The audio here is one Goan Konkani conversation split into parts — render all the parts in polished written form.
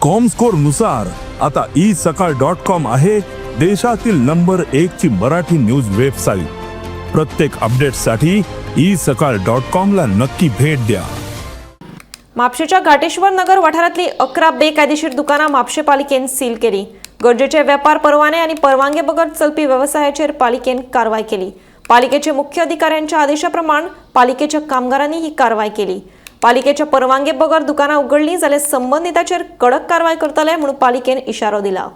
कॉमस्कोर नुसार आता ई सकाळ डॉट कॉम आहे देशातील नंबर एक ची मराठी न्यूज वेबसाईट. प्रत्येक अपडेटसाठी ई सकाळ डॉट कॉम ला नक्की भेट द्या. म्हापशेच्या घाटेश्वर नगर वाठारातली 11 बेकायदेशीर दुकानां म्हापशे पालिकेन सील केली. गरजेचे वेपार परवाने आणि परवानगे बगर चलपी वेवसायाचेर पालिकेन कारवाय केली. पालिकेचे मुख्य अधिकाऱ्यांच्या आदेशाप्रमाण पालिकेच्या कामगारांनी ही कारवाय केली. पालिकेच्या परवानगे बगर दुकानां उघडली जाल्यार संबंधिताचेर कडक कारवाय करतले म्हणून पालिकेन इशारो दिला.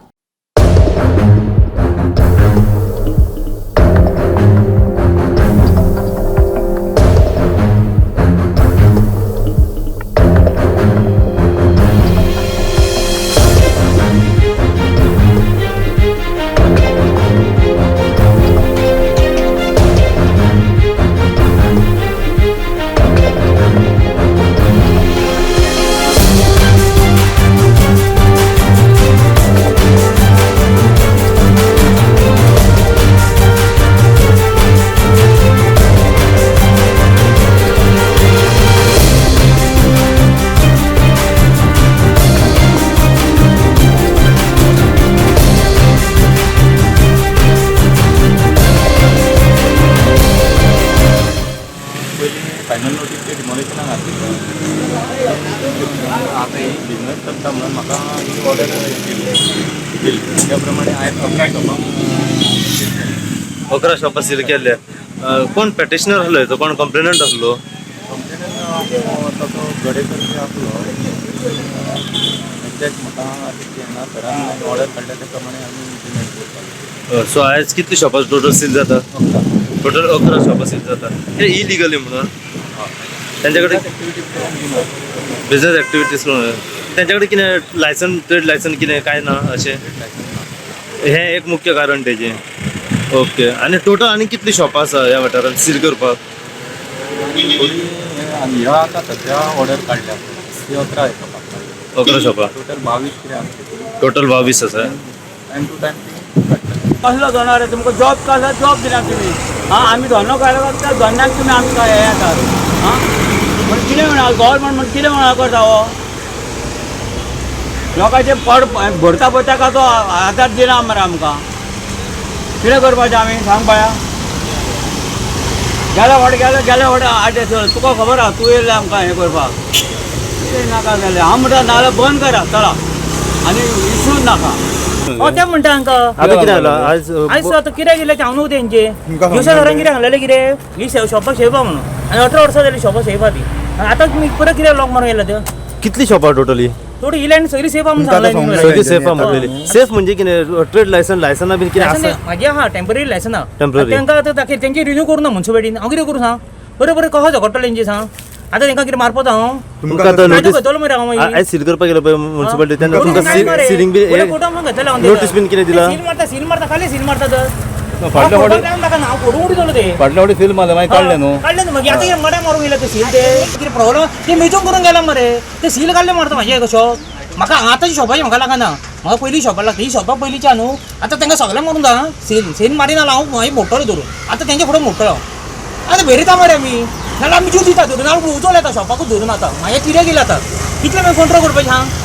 पयलीं फायनल नोटीस ते डिमॉलिशनाक घातली. आतां ही बिजनस चलता म्हणून म्हाका ही ऑर्डर केली दिली. त्या प्रमाणे हांवें 11 शॉपांक सील केली. 11 शॉपां सील केल्ले. कोण पेटिशनर आसलो तो, कोण कंप्लेनंट आसलो? कंप्लेनन ताचो गडेकर बी आसलो. एक्झॅक्ट म्हाका तितकें ना सरान ऑर्डर काडल्या त्या प्रमाणे आमी इम्प्लिमेंट करताले. सो आयज कितली शॉपां टोटल सील जाता? 11. टोटल 11 शॉपां सील जाता. हे इलिगली म्हणून तेंच्या कडेन एक्टिविटी करूंक दिना. बिजनस एक्टिविटीज तेंच्या कडेन कितें लायसन, ट्रेड लायसन कितें कांय ना अशें? हें एक मुख्य कारण तेजें. ओके, आनी टोटल आनी कितली शॉपां आसा ह्या वाठारांत सील करपाक? थोडी आनी ह्या आतां सद्या ऑर्डर काडल्या ती 11 शॉपां. 11 शॉपां. टोटल 22 कितें आसतली. टोटल 22 आसा. टायम टू टायम ती काडटले. कसलो धंदो रे तुमकां? जॉब कसलो जॉब दिला तुमी? आं, आमी धंदो काडला त्या धंद्याक तुमी आमकां हें येतात. आं, म्हण कितें म्हणा गव्हर्मेंट, म्हण कितें म्हणा करता हो? लोकांचे पड भरता पळय ताका तो आदार दिना मरे आमकां. कितें करपाचें आमी सांग पळया. गेल्या फावट गेले, गेल्या फावट आठ तुका खबर आहा, तूं येयल्लें आमकां हें करपाक. कितें नाका जालें. हांव म्हणटा नाजाल्यार बंद करा चला आनी इशूज नाका. हो, ते म्हणटा हांकां. आतां कितें जालां आयज? आयज आतां कितें केलें ते हांव न्हू तेंचे दिवसा घरान कितें सांगलेलें, कितें ही शॉपाक सेफ आहा म्हणून. आनी 18 वर्सां जालीं शॉपां सेफ आहा ती. आनी आतां तुमी परत कितें लॉक मारून येयला ते? कितली शॉपां टोटली? थोडी इले आनी सगळी सेफ आहा म्हणून सांगलें. सगळी सेफ आहा म्हटलेली. सेफ म्हणजे कितें? ट्रेड लायसन, लायसना बीन कितें आसा? म्हाजे आहा टेंपररी लायसन आहा. Temporary. तांकां आतां दाखय, तेंची रिन्यू करूं ना मुन्सिपालिटीन. हांव कितें करूं सांग? बरें बरें, कसो झगडटलो तेंची सांग. आतां तेंकां कितें मारपाचो हांव? तुमकां आतां कायदो नोटीस घेतलो मरे हांव मागीर. आयज सील करपाक गेलो पळय मुन्सिपालिटी, तेन्ना करूं तुमकां काय मरे? सिलिंग बी बरें, फोटो म्हणून घेतलेलो हांव. नोटीस बीन कितें दिला? सील मारता, सील मारता, खाली सील मारता तर. फाटल्या फावटी नाका ना, हांव फोटो उडयतलो ते. फाटल्या फावटी सील मारलें, मागीर काडलें न्हू. काडलें न्हू. मागीर आतां कितें मड्या मारूंक येयला ते सील? ते कितें प्रॉब्लम ते मेजून करून गेला मरे. ते सील काडले मारता म्हाजें शॉप. म्हाका आतांची शॉपाची म्हाका लागना, म्हाका पयलीं शॉपार लागता. ही शॉपां पयलींची आहा न्हू. आतां तांकां सगळें मारून दा सील. सील मारिना हांव मागीर मोडटलो धरून. आतां तेंचे फुडें मोडटलो हांव. आतां भेरिता मरे आमी, नाल्यार आमी जीव दिता धरून. नाल्यार उजोल येता शॉपाकूच धरून. आतां म्हाजें कितें गेलें आतां? कितलें मागीर कंट्रोल करपाचें सांग.